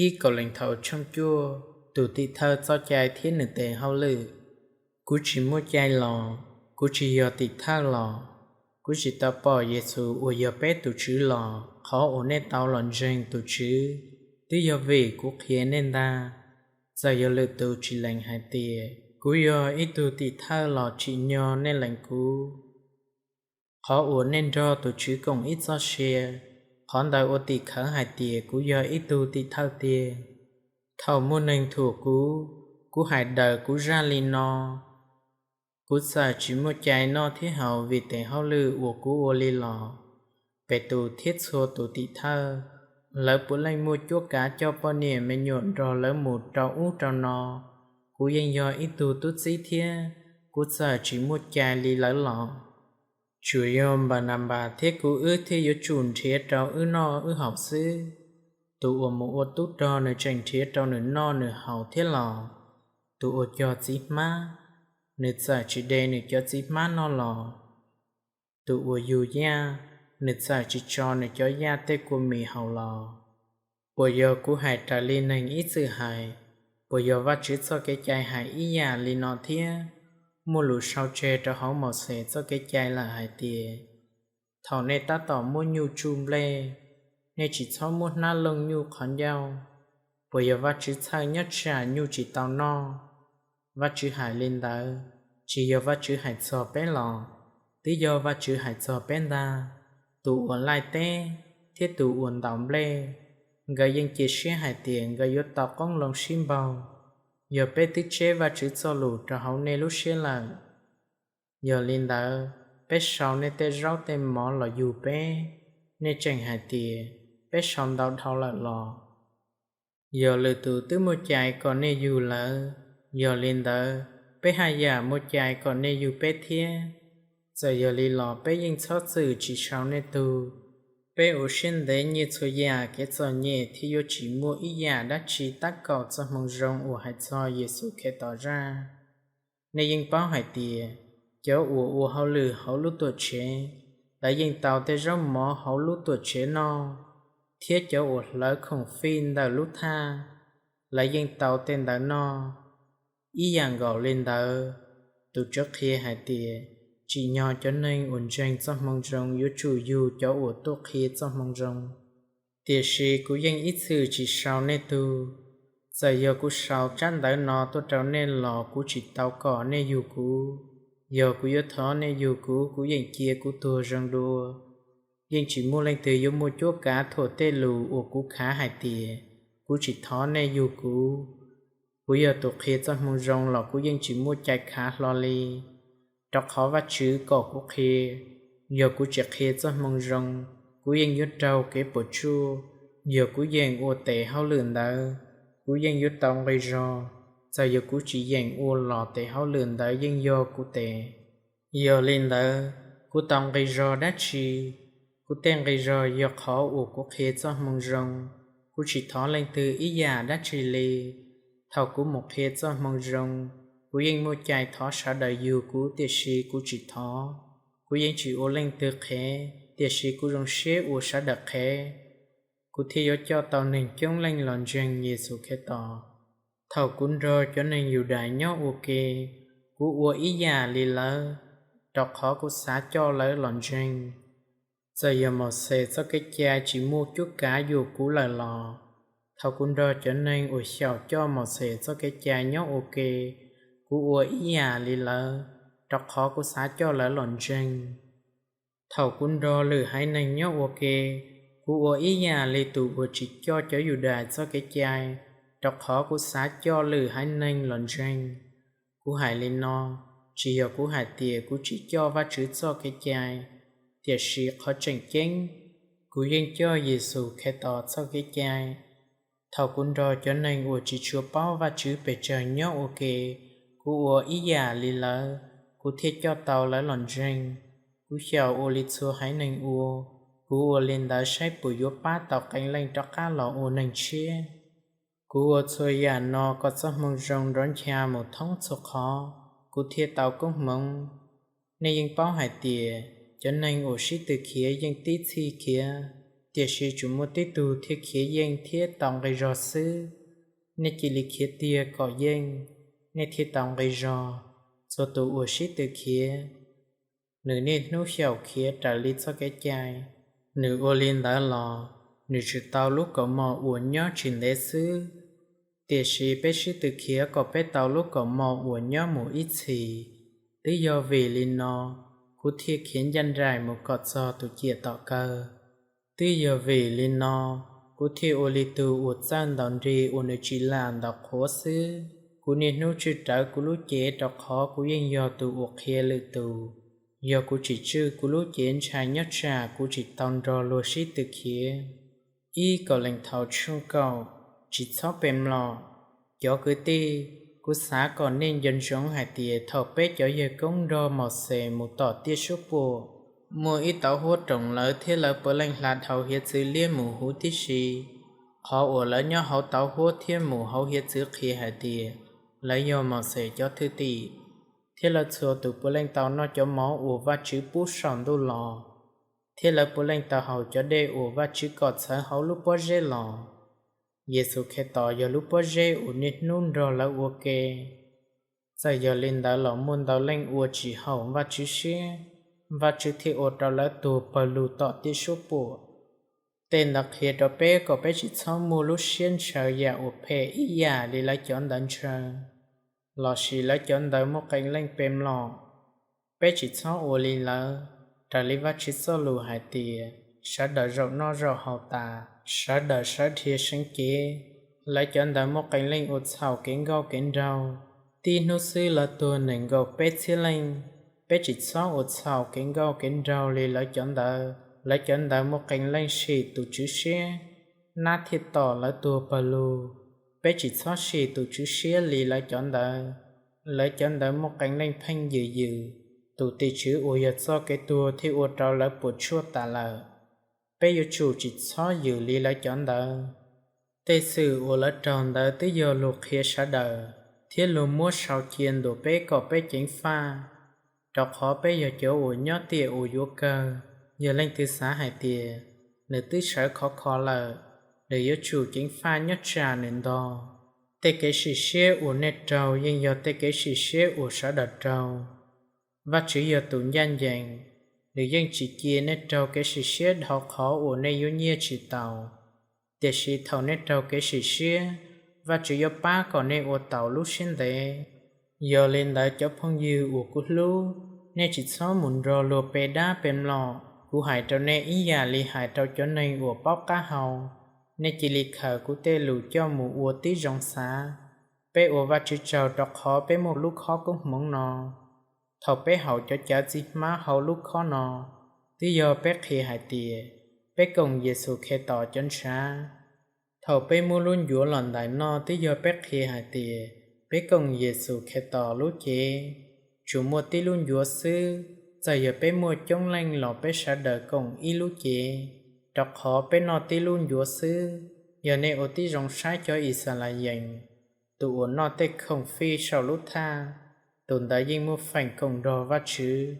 Ib Kauleethaus tshooj cuaj. Tus tim thawj txoj cai thiab nws tes hauj lwm. Kuv tsis muaj cai los? Kuv tsis yog tim thawj los? Kuv tsis tau pom Yexus uas yog peb tus Tswv los? Qhov uas nej tau los ntseeg tus Tswv twb yog vim kuv qhia nej ntag. Txawm yog lwm tus tsis lees hais tias kuv yog ib tug tim thawj los tsim nyog nej lees kuv. Qhov uas nej nrog tus Tswv koom ib txoj sia, qhov ntawd ua tim khawv hais tias kuv yog ib tug tim thawj tiag. Thaum muaj neeg thuam kuv, kuv hais daws kuv zaj li no: Kuv txawm tsis muaj cai noj thiab haus vim tes hauj lwm uas kuv ua li los? Petus thiab txhua tus tim thawj, lawv puav leej muaj cuab kav coj poj niam me nyuam nrog lawv mus rau ub rau no. Kuv yeej yog ib tug tub txib thiab, kuv txawm tsis muaj cai li lawv los? Tsuas yog Npananpas thiab kuv wb thiaj yuav tsum nrhiav rau wb noj wb haus xwb. Tus uas mus ua tub rog nws tseem nrhiav rau nws noj nws haus thiab los? Tus uas cog txiv hmab, nws txawm tsis de nws cov txiv hmab noj los? Tus uas yug yaj, nws txawm tsis tso nws cov yaj tej kua mis haus los? Puas yog kuv hais raws li neeg ib txwm hais? Puas yog Vajtswv txoj kev cai hais ib yam li no thiab? Muaj lus sau tseg rau hauv Mauxes txoj kev cai lawm hais tias: Thaum nej tab tom muab nyuj tsuj nplej, nej tsis txhob muab hnab looj nyuj qhov ncauj. Puas yog Vajtswv txhawj nyob tsam nyuj tsis tau noj? Vajtswv hais li ntawd, tsis yog Vajtswv hais txog peb los? Twb yog Vajtswv hais txog peb ntag. Tus uas laij teb thiab tus uas ntaus nplej, nkawd yeej cia siab hais tias nkawd yuav tau qoob loo sib npaug. Yog peb twb tseb Vajtswv txoj lus rau hauv nej lub siab lawm, yog li ntawd, peb sau nej tej zaub tej mov los yug peb, nej tseem hais tias: Peb sau ntau dhau lawm los? Yog lwm tus twb muaj cai kom nej yug lawv, yog li ntawd, peb haj yam muaj cai kom nej yug peb thiab. Txawm yog li los peb yeej txhob txwm tsis sau nej tug. Peb ua siab ntev nyiaj txhua yam kev txom nyem thiaj yuav tsis muaj ib yam dab tsi tab kaum txoj moo zoo uas hais txog Yexus Khetos zaj. Nej yeej paub hais tias, cov uas ua hauj lwm hauv lub tuam tsev, lawv yeej tau tej zaub mov hauv lub tuam tsev noj, thiab cov uas hlawv khoom fij ntawm lub thaj, lawv yeej tau tej ntawd noj. Ib yam nkaus li ntawd, tus Tswv qhia hais tias, tsim nyog cov neeg uas ntseeg txoj moo zoo yuav tsum yug cov uas tuaj qhia txoj moo zoo. Tiam sis kuv yeej ib txwm tsis sau nej tug. Txawm yog kuv sau tsab ntawv no tuaj rau nej los kuv tsis tau kom nej yug kuv. Yog kuv yuav thov nej yug kuv, kuv yeem cia kuv tuag zoo dua. Yeej tsis muaj leej twg yuav muaj cuab kav thuam tej lus uas kuv khav hais tias, kuv tsis thov nej yug kuv. Kuv yog tus qhia txoj moo zoo los kuv yeej tsis muaj cai khav hlo li, rau qhov Vajtswv kom kuv qhia. Yog kuv tsis qhia txoj moo zoo, kuv yeej yuav raug kev puas tsuaj. Yog kuv yeem ua tes hauj lwm ntawd, kuv yeej yuav tau nqi zog. Txawm yog kuv tsis yeem ua los tes hauj lwm ntawd yeej yog kuv tes. Yog li ntawd, kuv tau nqi zog dab tsi? Kuv tej nqi zog yog qhov uas kuv qhia txoj moo zoo. Kuv tsis thov leej twg ib yam dab tsi li. Thaum kuv mus qhia txoj moo zoo, kuv yeej muaj cai thov sawv daws yug kuv, tiam sis kuv tsis thov. Kuv yeej tsis ua leej twg qhev, tiam sis kuv zoo siab ua sawv daws qhev, kuv thiaj yuav coj tau neeg coob leej los ntseeg Yexus Khetos. Thaum kuv nrog cov neeg Yudais nyob ua ke, kuv ua ib yam li lawv, rau qhov kuv xav coj lawv los ntseeg. Txawm yog Mauxes txoj kev cai tsis muaj cuab kav yuam kuv lawm los, thaum kuv nrog cov neeg uas xyaum coj Mauxes txoj kev cai nyob ua ke, kuv ua ib yam li lawv, rau qhov kuv xav coj lawv los ntseeg. Thaum kuv nrog lwm haiv neeg nyob ua ke, kuv ua ib yam li tus uas tsis coj cov Yudais txoj kev cai, rau qhov kuv xav coj lwm haiv neeg los ntseeg. Kuv hais li no, tsis yog kuv hais tias kuv tsis coj Vajtswv txoj kev cai, tiam sis qhov tseem ceeb, kuv yeej coj Yexus Khetos txoj kev cai. Thaum kuv nrog cov neeg uas tsis tshua paub Vajtswv pes tsawg nyob ua ke, kuv ua ib yam li lawv, kuv thiaj coj tau lawv los ntseeg. Kuv xyaum ua li txhua haiv neeg ua, kuv ua li ntawd saib puas yuav pab tau qee leej rov qab los ua neeg tshiab. Kuv ua txhua yam no kom txoj moo zoo nrov ncha mus thoob txhua qhov. Kuv thiaj tau koob hmoov. Nej yeej paub hais tias, cov neeg uas sib tw khiav yeej tib txhij khiav, tiam sis tsuas muaj tib tug thiaj khiav yeej thiab tau nqi zog xwb. Nej cia li khiav tiag kom yeej, nej thiaj tau nqi zog. Txhua tus uas sib tw khiav, nws niaj hnub xyaum khiav raws li txoj kev cai. Nws ua li ntawd los nws tsuas tau lub kaus mom uas nyob tsis ntev xwb. Tiam sis peb sib tw khiav kom peb tau lub kaus mom uas nyob mus ib txhis. Twb yog vim li no kuv thiaj khiav ncaj nraim mus kom txog tus ciam tom kawg. Twb yog vim li no kuv thiaj ua li tus uas txawj ntaus nrig uas nws tsis lam ntaus qhuav xwb. Kuv niaj hnub tswj rawv kuv lub cev, rau qhov kuv yeej yog tus uas qhia lwm tus. Yog kuv tsis tswj kuv lub cev, ntshai nyob tsam kuv tsis tau nrog luag sib tw khiav. Ib Kauleethaus tshooj kaum, tsis txhob pe mlom. Cov kwv tij, kuv xav kom nej nco ntsoov hais tias thaum peb cov yawg koob nrog Mauxes mus tom tiaj suab puam, muaj ib tauv huab roos lawv thiab lawv puav leej hla dhau hiav txwv liab mus huv tib si. Qhov uas lawv nyob hauv tauv huab thiab mus hauv hiav txwv qhia hais tias lawv yog Mauxes cov thwj tim, thiab lawv txhua tus puav leej tau noj cov mov uas Vajtswv pub saum ntuj los, thiab lawv puav leej tau haus cov dej uas Vajtswv kom txhawv hauv lub pob zeb los. Yexus Khetos yog lub pob zeb uas niaj hnub nrog lawv ua ke. Txawm yog li ntawd los muaj ntau leej ua tsis haum Vajtswv siab, Vajtswv thiaj ua rau lawv tuag pawg lug tom tiaj suab puam. Tej ntawd qhia rau peb kom peb tsis txhob muaj lub siab ntshaw yam uas phem ib yam li lawv cov ntawd ntshaw, lossis lawv cov ntawd muaj qee leej pe mlom. Peb tsis txhob ua li lawv, raws li Vajtswv txoj lus hais tias, sawv daws zaum noj zaum haus tas, sawv daws sawv dhia seev cev. Lawv cov ntawd muaj qee leej ua txhaum kev nkauj kev nraug, tib hnub xwb lawv tuag nees nkaum peb txhiab leej. Peb tsis txhob ua txhaum kev nkauj kev nraug li lawv cov ntawd. Lawv cov ntawd muaj qee leej sim tus Tswv siab, nab thiaj tom lawv tuag pawg lug. Peb tsis txhob sim tus Tswv siab li lawv cov ntawd. Lawv cov ntawd muaj qee leej pheej yws yws, tus tim tswv uas yog txoj kev tuag thiaj ua rau lawv puas tsuaj tas lawm. Peb yuav tsum tsis txhob yws li lawv cov ntawd. Tej xwm uas lawv raug ntawd twb yog luag qhia sawv daws, thiab luag muab sau cia ntuas peb kom peb ceev faj, rau qhov peb yog cov uas nyob tiam uas yuav kawg. Yog leej twg xav hais tias nws twb sawv khov kho lawm, nws yuav tsum ceev faj nyob tsam nws ntog. Tej kev sim siab uas nej raug yeej yog tej kev sim siab uas sawv daws raug. Vajtswv yog tus ncaj ncees, nws yeej tsis cia nej raug kev sim siab dhau qhov uas nej yuav nyiaj tsis taus. Tiam sis thaum nej raug kev sim siab, Vajtswv yuav pab kom nej ua taus lub siab ntev. Yog li ntawd cov phooj ywg uas kuv hlub, nej tsis txhob mus nrog luag pe dab pe mlom. Kuv hais rau nej ib yam li hais rau cov neeg uas paub qab hau, nej cia li khaws kuv tej lus coj mus ua tib zoo xav. Peb ua Vajtswv tsaug rau qhov peb muaj lub khob koob hmoov no. Thaum peb haus cov cawv txiv hmab hauv lub khob no, twb yog peb qhia hais tias peb koom Yexus Khetos cov ntshav. Thaum peb muab lub ncuav los ntais noj, twb yog peb qhia hais tias peb koom Yexus Khetos lub cev. Tsuas muaj tib lub ncuav xwb, txawm yog peb muaj coob leej los peb sawv daws koom ib lub cev, rau qhov peb noj tib lub ncuav xwb. Yog nej ua tib zoo saib cov Yixalayees, tus uas noj tej khoom fij saum lub thaj, tus ntawd yeej muaj feem koom nrog Vajtswv.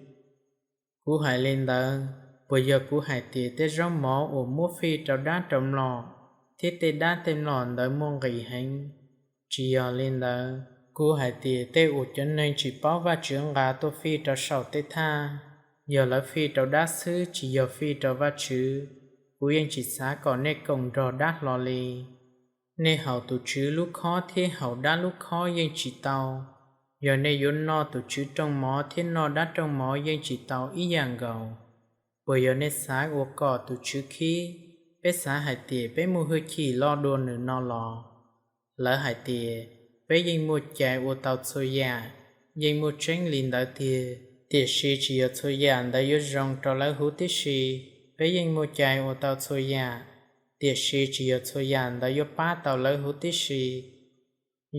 Kuv hais li ntawd, puas yog kuv hais tias tej zaub mov uas muab fij rau dab rau mlom thiab tej dab tej mlom ntawd muaj nqis heev? Tsis yog li ntawd. Kuv hais tias tej uas cov neeg tsis paub Vajtswv nqa tuaj fij rau saum tej thaj, yog lawv fij rau dab xwb tsis yog fij rau Vajtswv, kuv yeej tsis xav kom nej koom nrog dab hlo li. Nej haus tus Tswv lub khob thiab haus dab lub khob yeej tsis tau. Yog nej yuav noj tus Tswv rooj mov thiab noj dab rooj mov yeej tsis tau ib yam nkaus. Puas yog nej xav ua kom tus Tswv khib? Peb xav hais tias peb muaj hwj chim loj dua nws no los? Lawv hais tias, peb yeej muaj cai ua tau txhua yam. Yeej muaj tseeb li ntawd tiag, tiam sis tsis yog txhua yam ntawd yuav zoo rau lawv huv tib si. Peb yeej muaj cai ua tau txhua yam, tiam sis tsis yog txhua yam ntawd yuav pab tau lawv huv tib si.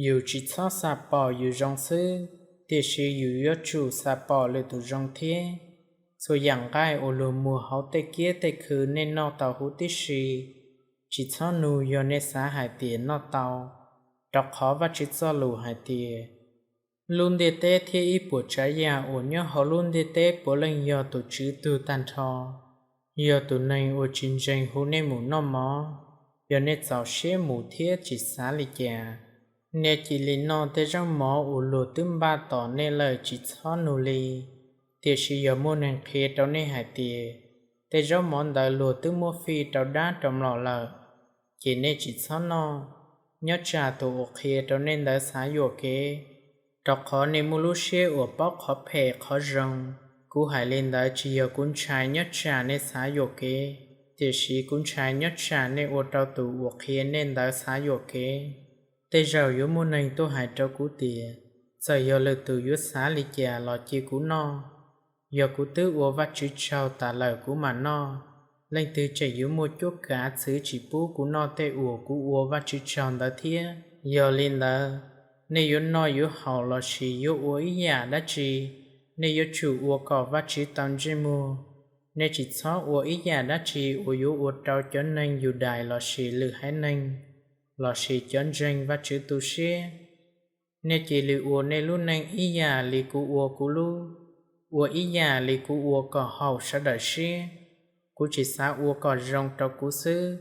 Yus tsis txhob xam pom yus zoo xwb, tiam sis yus yuav tsum xam pom lwm tus zoo thiab. Txhua yam nqaij uas luag muag hauv tej kiab tej khw nej noj tau huv tib si. Tsis txhob nug yog nej xav hais tias noj tau, rau qhov Vajtswv txoj lus hais tias, lub ntiaj teb thiab ib puas tsav yam uas nyob hauv lub ntiaj teb puav leej yog tus Tswv tug tag nrho. Yog tus neeg uas tsis ntseeg hu nej mus noj mov, yog nej txaus siab mus thiab tsis xav li cas, nej cia li noj tej zaub mov uas luag twb npaj tos nej lawm tsis txhob nug li. Tiam sis yog muaj neeg qhia rau nej hais tias tej zaub mov ntawd luag twb muab fij rau dab rau mlom lawm, ces nej tsis txhob noj, nyob tsam tus uas qhia rau nej ntawd xav yuam kev, rau qhov nej muaj lub siab uas paub qhov phem qhov zoo. Kuv hais li ntawd tsis yog kuv ntshai nyob tsam nej xav yuam kev, tiam sis kuv ntshai nyob tsam nej ua rau tus uas qhia nej ntawd xav yuam kev. Tej zaum yuav muaj neeg tuaj hais rau kuv tias, txawm yog lwm tus yuav xav li cas los cia kuv noj. Yog kuv twb ua Vajtswv tsaug tas lawm kuv mam noj, leej twg tseem yuav muaj cuab kav txwv tsis pub kuv noj tej uas kuv ua Vajtswv tsaug ntawd thiab? Yog li ntawd, nej yuav noj yuav haus lossis yuav ua ib yam dab tsi, nej yuav tsum ua kom Vajtswv tau ntsej muag. Nej tsis txhob ua ib yam dab tsi uas yuav ua rau cov neeg Yudais lossis lwm haiv neeg lossis cov ntseeg Vajtswv tu siab. Nej cia li ua nej lub neej ib yam li kuv ua kuv lub, ua ib yam li kuv ua kom haum sawv daws siab. Kuv tsis xav ua kom zoo rau kuv xwb,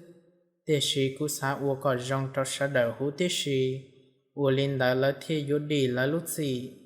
tiam sis kuv xav ua kom zoo rau sawv daws huv tib si, ua li ntawd lawv thiaj yuav dim lawv lub txim.